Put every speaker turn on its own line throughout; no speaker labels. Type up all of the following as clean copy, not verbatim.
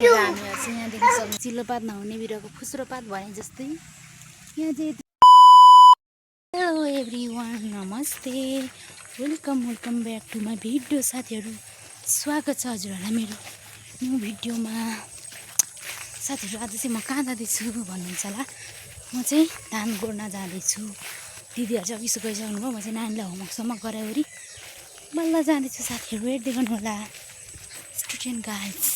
हामीहरू चाहिँ यहाँ देख्न सक्छौँ चिल्लो पात नहुने बिरुवाको फुस्रो पात भने जस्तै यहाँ चाहिँ हेलो एभ्रिवान नमस्ते welcome back to my video साथीहरू स्वागत छ हजुरहरूलाई मेरो न्यू भिडियोमा साथीहरू आज चाहिँ म कहाँ जाँदैछु भन्नुहुन्छ होला म चाहिँ धान गोड्न जाँदैछु दिदीहरू चाहिँ अफिस गइसक्नुभयो म चाहिँ नानीलाई होमवर्कसम्म गराइवरी बल्ल जाँदैछु साथीहरू हेर्दै गर्नु होला स्टुडेन्ट गाइज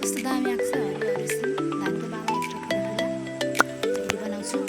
कस्तो दामी आएको छ धानको बाला एक्स्ट्रा बनाउँछु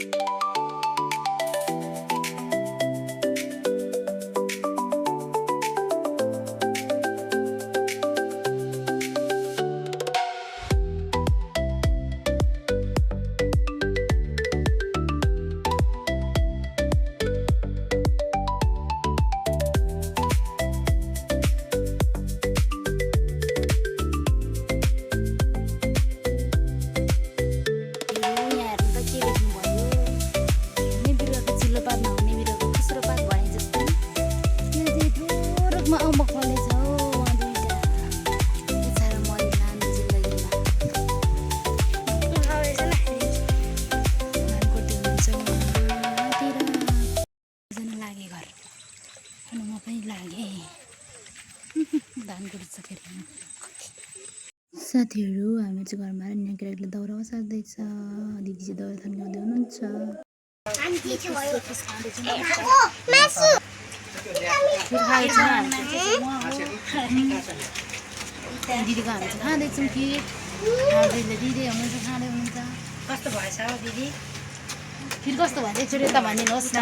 साथीहरू हामी चाहिँ घरमा यहाँ केटाकेटीले दाउरा सार्दैछ दिदी चाहिँ दाउरा थन्काउँदै हुनुहुन्छ दिदीको हामी चाहिँ खाँदैछौँ कि दिदी हुनुहुन्छ खाँदै हुनुहुन्छ
कस्तो भएछ दिदी
फेरि कस्तो भन्छ एकचोटि यता भनिदिनुहोस् न